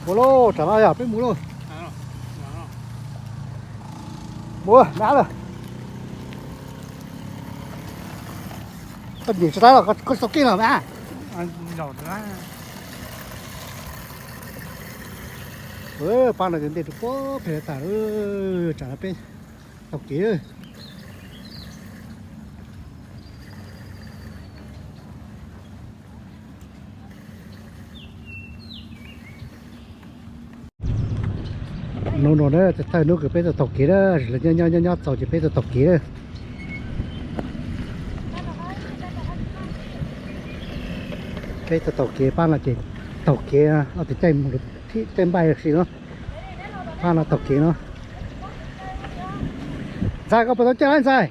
Mus lauj, tsam no yog peb mus lauj. Mus, me ab lawm. Koj niam tsis tab los koj tsis tau keej los me ab. Pab no ces ntej rau puag pem tas, tsam no peb taug kev. Hnub no na, thawj hnub kws peb tau taug kev na, lawv nyob nyob nyob nyob txaus ces peb tau taug kev na. Peb tau taug kev pab no ces taug kev ob tug caij mus, caij npaij si no, pab no taug kev no. Ntxhais, koj puas tau caij ntxhais?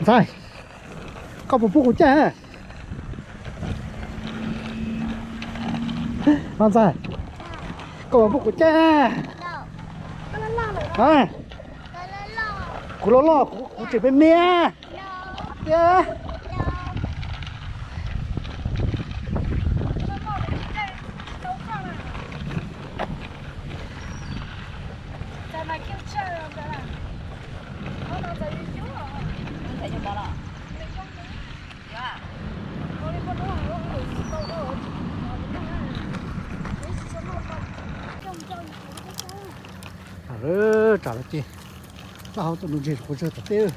Ntxhais, koj puas pub kuv caij? Ntxhais, koj puas pub kuv caij? Kuv loj loj, kuv tseem me me tiag. Tsam no ces plaub hau tuaj nuv ntses quav tsawg tom teb.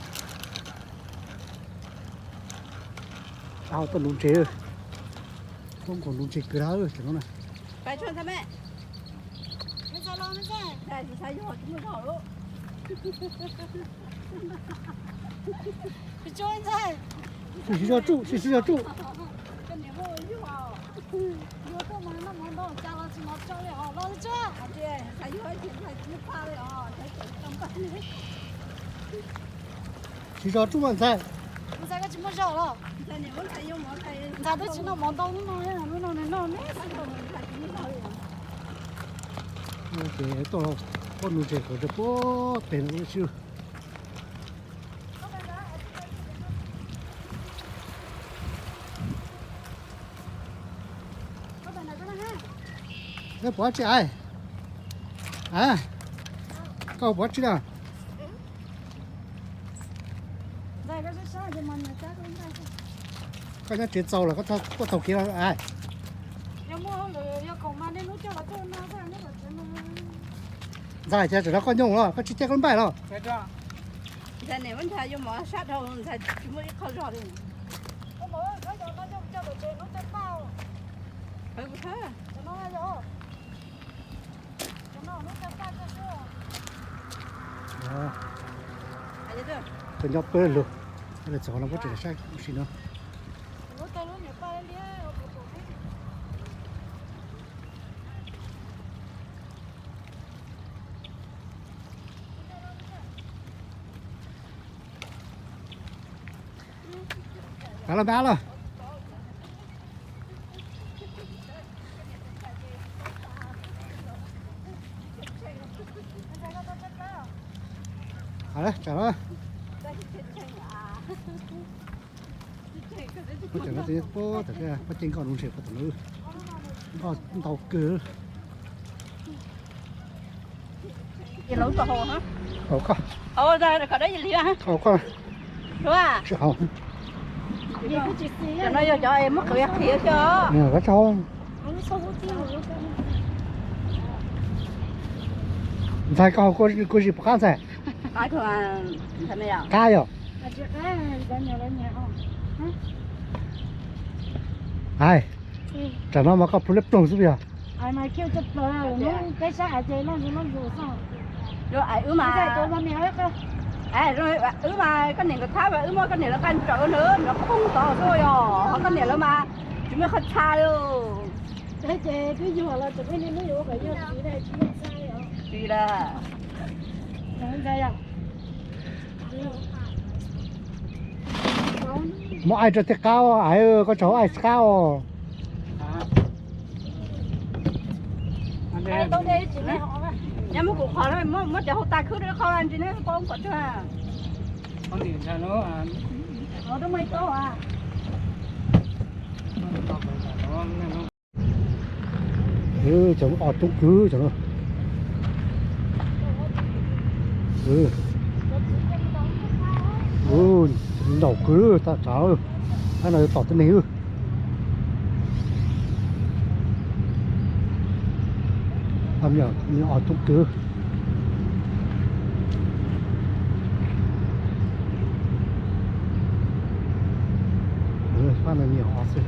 Plaub hau tuaj nuv ntses, tuaj nkaus nuv ntses kawg lawm tam no na. Sib sib zog tsuj, sib sib zog tsuj. Sib zog tsuj mas ntxhais. Ntxhais twb tsis noj mov ntau hnub no, hnub no nws noj ne. Ces tuaj pob nuv ntses kom rau puag pem no ua si. Peb puas tsi ai? Koj puas tsi na? Koj nyob tsev txaus los koj tuaj taug kev los ai? Ntxhais, ces tsam no koj nyooj los koj tsis caij koj lub npaij los? Ntxhais, niam muab ntxhais yuav mov sab dhau, ntxhais tsis muaj ib qho zog li. Koj nyob pawg lug, txog no koj tseem saib ua si no. Kav los npab los. Tsam no, tam pob ceg nkoj nuv ntses puag tom no, nkoj ntau kawg. Koj, koj, ntxhais koj haus kuv zis puas qab ntxhais? Qab yog. Ai, tsam no mas koj plhws liab ploog xwb yog. Wb mas, wb mas koj niam nkawd thab mas wb muab koj niam lawv nqa nraum ntawd nrov phooj tod xwb yog, ho koj niam lawv mas tsis muaj qhov txha li. Tsis lawm. Muab aib rau tej qab, koj tsaug aib qab os. Nyob muab kuv qhov, muab cov hauv tas khwb rau qhov ntsis ne, pom kom tag. Cov os coob kawg cov no. Nraum kawg tag tsav, ab no yuav tom tej neeg. Os coob kawg. Fab no nyiam os xwb.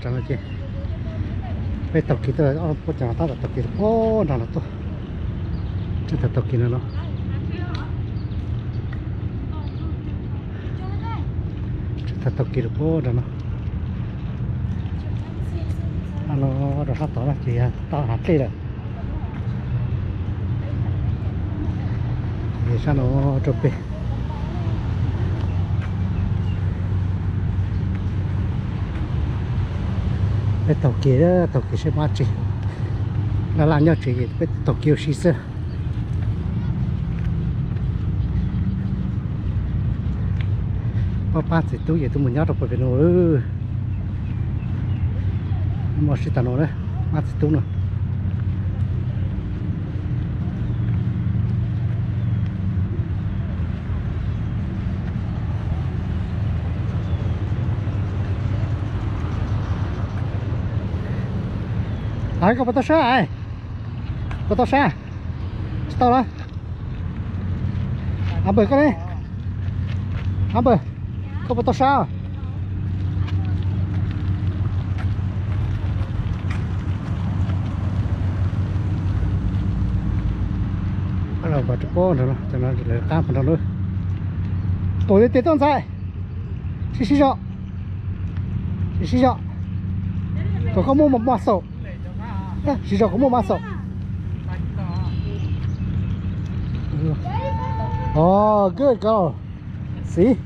Tam no ces peb taug kev tuaj, puab cov no tab tom taug kev rau puag nram no tuaj. Tseem taug kev no no. Tseem taug kev rau puag nram no. Sab no rau sab tod no ces yog tau hav dlej lawm. Sab no rau pem. Peb taug kev, taug kev saib mab tsev. Laj laj nyob tsev es peb taug kev ua si xwb. Pab pab txiv tub ces twb mus nyob rau puag pem no. Muaj sib tas no na, pab txiv tub no. Koj puas tau sab? Koj tau sab? Tsis tau lawm. Ab npawg koj ne? Ab npawg, koj puas tau sab? Los rau pob nrag no, cov no lawv qab qhov nrag no. Tuam tiag tiag tuaj ntxhais. Sib sib zog, sib sib zog. Kom koj muaj maj xaum, sib zog kom muaj maj xaum. Oh, good girl. See?